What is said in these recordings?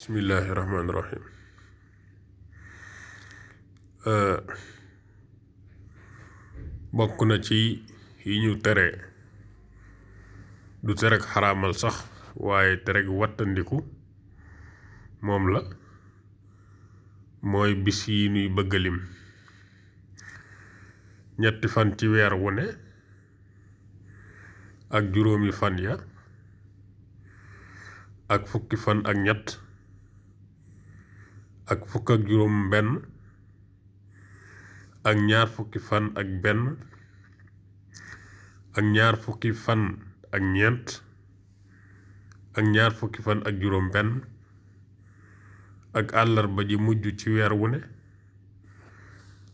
Bismillahirrahmanirrahim. bokk na ci yi ñu tere du terek xaraamal sax waaye terek wattandiku moom la mooy bis yi nuy bëgg lim ñetti fan ci weer wu ne ak juróomi fan ya ak fukki fan ak ñett ak fukk ak juróom benn ak ñaar fukki fan ak benn ak ñaar fukki fan ak ñeent ak ñaar fukki fan ak juróom benn ak àllarba ji mujj ci weer wu ne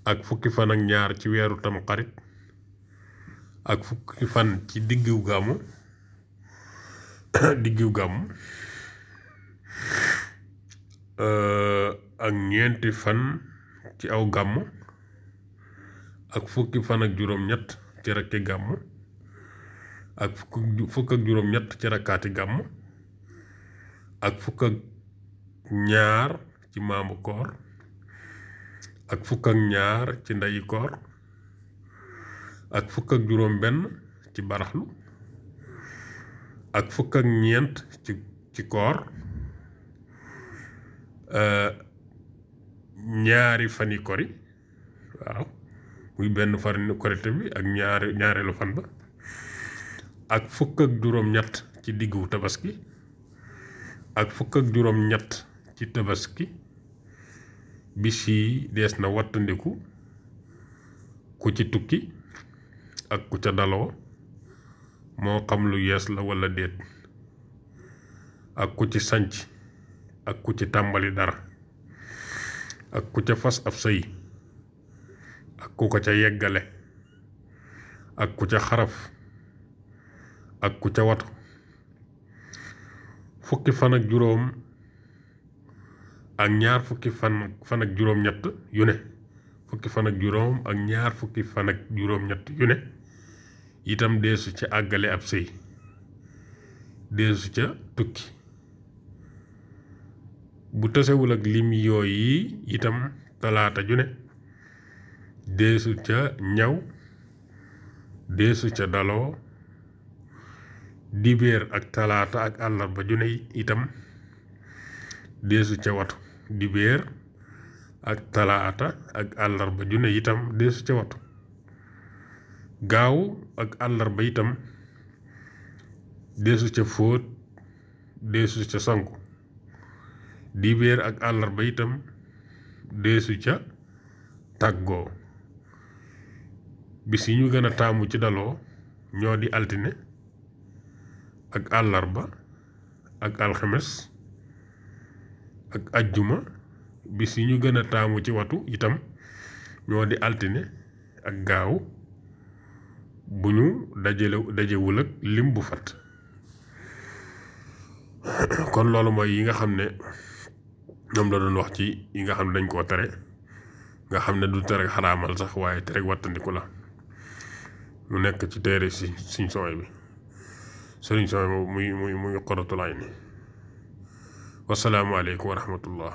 ak fukki fan ak ñaar ci weeru tamxarit ak fukki fan ci diggu gàmmu ak ñeenti fan ci aw gàmmu ak fukki fan ak juróom ñett ci rakki gàmmu ak fukk ak juróom ñett ci rakkaati gàmmu ak fukk ak ñaar ci maamu koor ak fukk ak ñaar ci ndeyi koor ak fukk ak juróom benn ci baraxlu ak fukk ak ñeent ci koor ñaari fani kori waaw muy benn fan korite bi ak ñaareelu fan ba ak fukk ak juróom ñett ci diggu tabaski ak fukk ak juróom ñett ci tabaski bis yi dees na wattandiku ku ci tukki ak ku ca daloo moo xam lu yees la walla déet ak ku ci sanc ak ku ci tàmbali dara ak ku ca fas ab sëy ak ku ko ca yeggale ak ku ca xaraf ak ku ca watu fukki fan ak juróom ak ñaar fukki fan ak juróom ñett yu ne fukki fan ak juróom ak ñaar fukki fan ak juróom ñett yu ne itam deesu ca àggale ab sëy deesu ca tukki bu tasewul ak lim yooyu itam talaata ju ne deesu ca ñaw deesu ca daloo dibéer ak talaata ak àllarba ju ne itam deesu ca watu dibéer ak talaata ak àllarba ju ne itam deesu ca watu gaaw ak àllarba itam deesu ca fóot deesu ca sangu dibéer ak àllarba itam deesu ca tàggoo bis yi ñu gën a taamu ci daloo ñoo di altine ak àllarba ak alxames ak ajjuma bis yi ñu gën a taamu ci watu itam ñoo di altine ak gaaw bu ñu dajewul ak lim bu fat kon loolu mooy yi nga xam ne ñoom la doon wax ci yi nga xam ne dañ koo tere nga xam ne du tere xaraamal sax waaye tere wattandiku la mu nekk ci téere si Sëriñ Suhaybu muy Qurratul Ayni wassalaamu aleykum wa rahmatullah